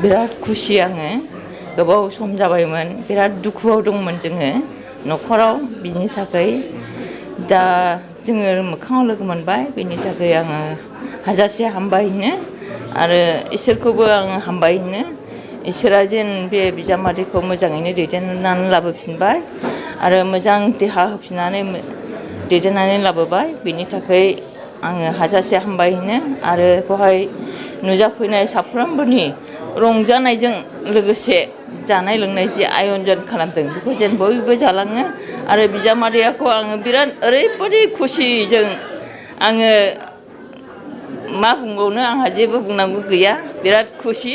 बिराद खुसि आङो गोबाव सम जाबायमोन बिराद दुखुआव दंमोन जोङो न'खराव बिनि थाखाय दा जोङो मोखाङाव लोगो मोनबाय बिनि थाखाय आङो हाजासे हामबाय होनो आरो इसोरखौबो आङो हामबाय होनो इसोरा जेन बे बिजामादैखौ मोजाङैनो दैदेननानै लाबोफिनबाय आरो मोजां देहा होफिननानै दैदेननानै लाबोबाय बिनि थाखाय आङो हाजासे हामबाय होनो आरो बेवहाय नुजाफैनाय साफ्रोमबोनि रंजानायजों लोगोसे जानाय लोंनाय जि आयजन खालामदों बेखौ जेन बयबो जालाङो आरो बिजामादैखौ आङो बिराद ओरैबायदि खुसिजों आङो मा बुंबावनो आंहा जेबो बुंनांगौ गैया बिराद खुसि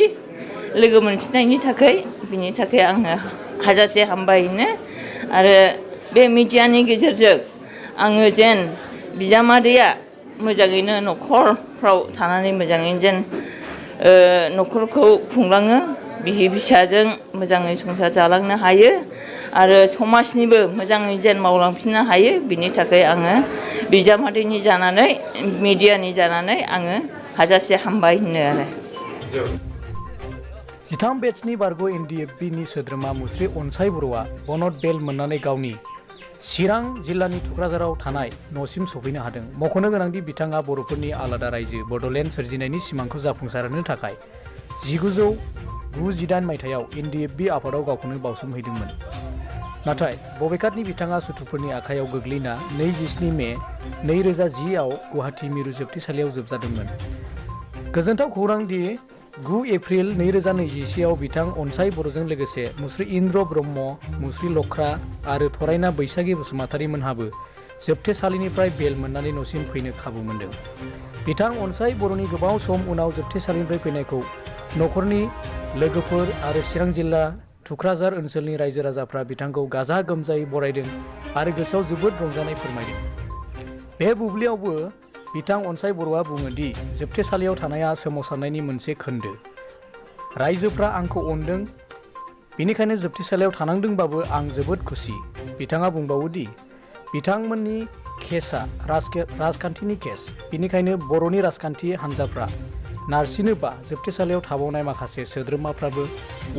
लोगो मोनफिननायनि थाखाय बिनि थाखाय आङो हाजासे हामबाय होनो आरो बे मिडियानि गेजेरजों आङो जेन बिजामादैया मोजाङैनो न'खरफ्राव थानानै मोजाङैनो जेन न'खरखौ खुंलाङो बिसि फिसाजों मोजाङै संसार जालांनो हायो आरो समाजनिबो मोजाङै जेन मावलांफिननो हायो बिनि थाखाय आङो बिजामादैनि जानानै मिडियानि जानानै आङो हाजासे हामबाय होनो आरो 13 बेट्सनि बारग' NDFBनि सोद्रोमा मुस्रि अनसाय बर'आ बनट बेल मोननानै गावनि चिरां जिल्लानि थुक्राझाराव थानाय न'सिम सफैनो हादों। मख'नो गोनांदि बिथाङा बर'फोरनि आलादा रायजो बड'लेण्ड सोरजिनायनि सिमांखौ जाफुंसारहोनो थाखाय 1998 मायथाइयाव NDFB आफादाव गावखौनो बावसोमहैदोंमोन। नाथाय बबेखानि बिथाङा सुथुरफोरनि आखायाव गोग्लैना 27 मे 2010 आव गुवाहाटी मिरु जोबथेसालियाव जोबजादोंमोन। गोजोनथाव खौरां दि 9 एप्रिल 2021 आव बिथां अनसाय बर'जों लोगोसे मुस्रि इन्द्र ब्रह्म, मुस्रि लख्रा आरो थरायना बैसागि बसुमतारी मोनहाबो जोबथेसालिनिफ्राय बेल मोननानै न'सिम फैनो खाबु मोनदों। बिथां अनसाय बर'नि गोबाव सम उनाव जोबथेसालिनिफ्राय फैनायखौ न'खरनि लोगोफोर आरो चिरां जिल्ला थुक्राझार ओनसोलनि रायजो राजाफ्रा बिथांखौ गाजा गोमजायै बरायदों आरो गोसोआव जोबोद रंजानाय फोरमायदों। बे बुब्लियावबो बिथां अनसाय बर'आ बुङो दि जोबथेसालियाव थानाया सोमावसारनायनि मोनसे खोन्दो। रायजोफ्रा आंखौ अनदों बेनिखायनो जोबथेसालियाव थानांदोंबाबो आं जोबोद खुसि। बिथाङा बुंबावो दि बिथांमोननि केसआ राजखान्थिनि केस, बेनिखायनो बर'नि राजखान्थि हान्जाफ्रा नारसिनोबा जोबथेसालियाव थाबावनाय माखासे सोद्रोमाफ्राबो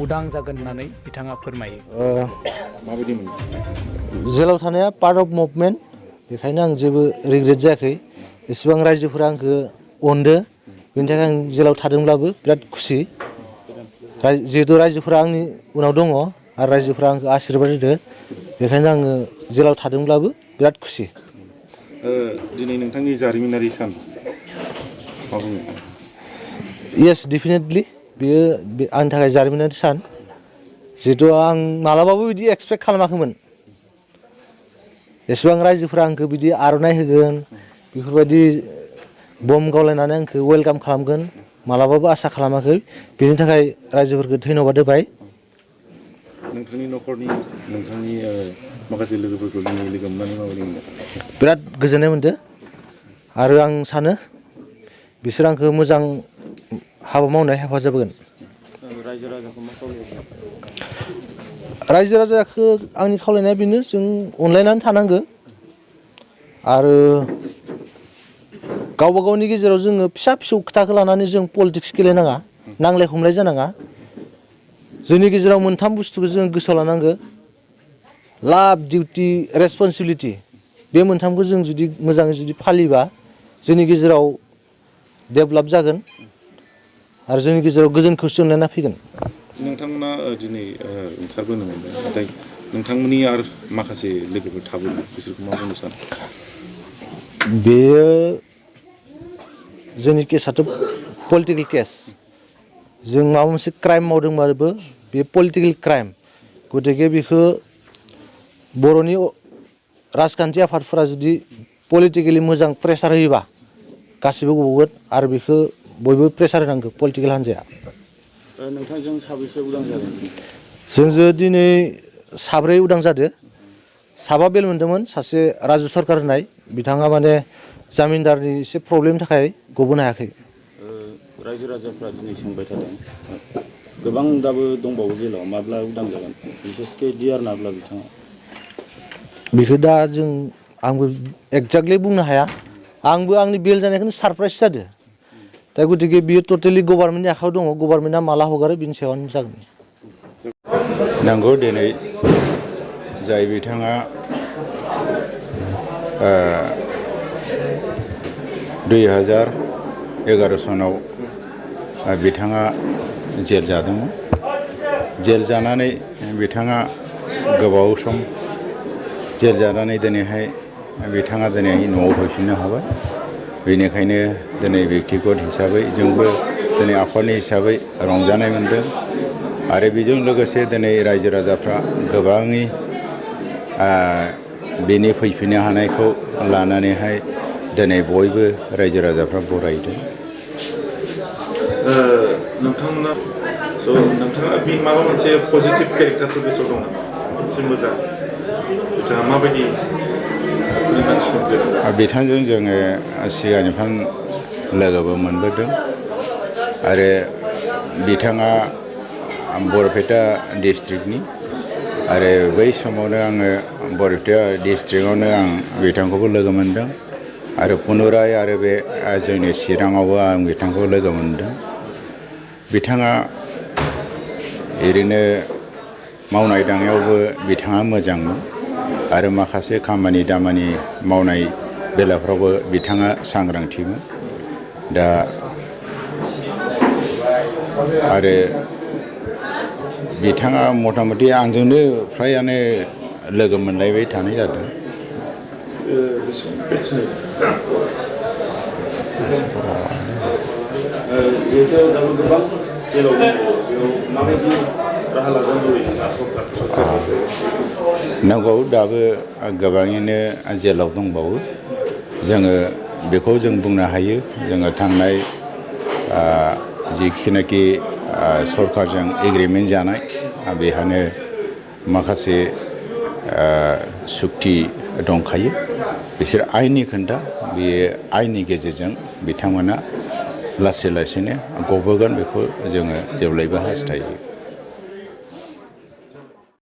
उदां जागोन होननानै बिथाङा फोरमायो। जेलाव थानाया पार्ट अफ मुभमेन्ट, बेखायनो आं जेबो रिग्रेट जायाखै। एसेबां रायजोफोरा आंखौ अनदो बेनि थाखाय आं जेलाव थादोंब्लाबो बिराद खुसि। जिहेतु रायजोफोरा आंनि उनाव दङ आरो रायजोफोरा आंखौ आशीर्बाद होदो, बेखायनो आङो जेलाव थादोंब्लाबो बिराद खुसि। दिनै नोंथांनि जारिमिनारि सान मा बुङो? येस, डेफिनेटलि बेयो आंनि थाखाय जारिमिनारि सान। जिहेतु आं मालाबाबो बिदि एक्सपेक्ट खालामाखैमोन एसेबां रायजोफोरा आंखौ बिदि आर'नाइ होगोन, बेफोरबायदि बम गावलायनानै आंखौ वेलकाम खालामगोन मालाबाबो आसा खालामाखै। बेनि थाखाय रायजोफोरखौ धन्यबाद होबाय। नोंथांनि न'खरनि नोंथांनि माखासे लोगोफोरखौ दिनै लोगो मोननानै माबायदि मोनदों? बिराद गोजोननाय मोनदों आरो आं सानो बिसोर आंखौ मोजां हाबा मावनाय हेफाजाब होगोन। रायजो राजाखौ मा खावलायो? रायजो राजाखौ आंनि खावलायनाया बेनो, जों अनलायनानै थानांगौ आरो गावबा गावनि गेजेराव जोङो फिसा फिसौ खोथाखौ लानानै जों पलिटिक्स गेलेनाङा, नांलाय खमलाय जानाङा। जोंनि गेजेराव मोनथाम बुस्थुखौ जों गोसोआव लानांगौ: लाभ, डिउटि, रेसपन्सिबिलिटि। बे मोनथामखौ जों जुदि मोजाङै जुदि फालिबा जोंनि गेजेराव डेभेलप जागोन आरो जोंनि गेजेराव गोजोन खौसे अनलायना फैगोन। नोंथांमोना दिनै ओंखारबोनो मोनबाय, नाथाय नोंथांमोननि आरो माखासे लोगोफोर थाबोयो, बिसोरखौ मा बुंनो सानो? बेयो जोंनि केसाथ' पलिटिकेल केस। जों माबा मोनसे क्राइम मावदोंबाबो बे पलिटिकेल क्राइम। गतिके बेखौ बर'नि राजखान्थि आफादफोरा जुदि पलिटिकेलि मोजां प्रेसार होयोबा गासिबो गबोगोन आरो बेखौ बयबो प्रेसार होनांगौ पलिटिकेल हान्जाया। नोंथांजों साबैसे उदां जादों? जोंजों दिनै 7 उदां जादों। 7 बेल मोन्दोंमोन। सासे राजु सरकार होननाय बिथाङा माने जामिनदारनि एसे प्रब्लेमनि थाखाय गबोनो हायाखै। रायजो राजाफ्रा दिनै सोंबाय थादों, गोबां दाबो दंबावो जेलाव, माब्ला उदां जागोन? बिसेसके डिआर नाब्ला बिथाङा बेखौ दा आंबो एक्जेक्टलि बुंनो हाया। आंबो आंनि बेल जानायखौनो सारप्राइज जादों। दा गतिके बियो टटेलि गभर्नमेन्टनि आखायाव दङ गभर्नमेन्टआ माला हगारो बिनि सायावनो जागोन नंगौ दिनै जाय बिथाङा 2011 सनाव बिथाङा जेल जादोंमोन जेल जानानै बिथाङा गोबाव सम जेल जानानै दिनैहाय बिथाङा दिनै न'आव फैफिननो हाबाय बेनिखायनो दिनै व्यक्तिगत हिसाबै जोंबो दिनै आफादनि हिसाबै रंजानाय मोनदों आरो बेजों लोगोसे दिनै रायजो राजाफ्रा गोबाङै बेनि फैफिननो हानायखौ लानानैहाय दिनै बयबो रायजो राजाफ्रा बरायदों नोंथांमोना नोंथाङा बे माबा मोनसे पजिटिभ केरेक्टारफोर गोसोआव दं नामा मोनसे मोजां बिथाङा माबायदि बिथांजों जोङो सिगांनिफ्रायनो लोगोबो मोनबोदों आरो बिथाङा बरपेटा डिस्ट्रिक्टनि आरो बै समावनो आङो बरपेटा डिस्ट्रिक्टआवनो आं बिथांखौबो लोगो मोनदों आरो पुनराय आरो बे जोंनि चिराङावबो आं बिथांखौ लोगो मोनदों बिथाङा ओरैनो मावनाय दांनायावबो बिथाङा मोजांमोन आरो माखासे खामानि दामानि मावनाय बेलाफ्रावबो बिथाङा सांग्रांथिमोन दा आरो बिथाङा मथा मथि आंजोंनो फ्रायानो लोगो मोनलायबाय थानाय जादों नंगौ दाबो गोबाङैनो जेलाव दंबावो जोङो बेखौ जों बुंनो हायो जोङो थांनाय जिखिनाखि सरकारजों एग्रिमेन्ट जानाय बेहानो माखासे सुक्ति दंखायो बिसोर आयेननि खोथा बे आयेननि गेजेरजों बिथांमोना लासै लासैनो गबोगोन बेखौ जोङो जेब्लायबो हास्थायो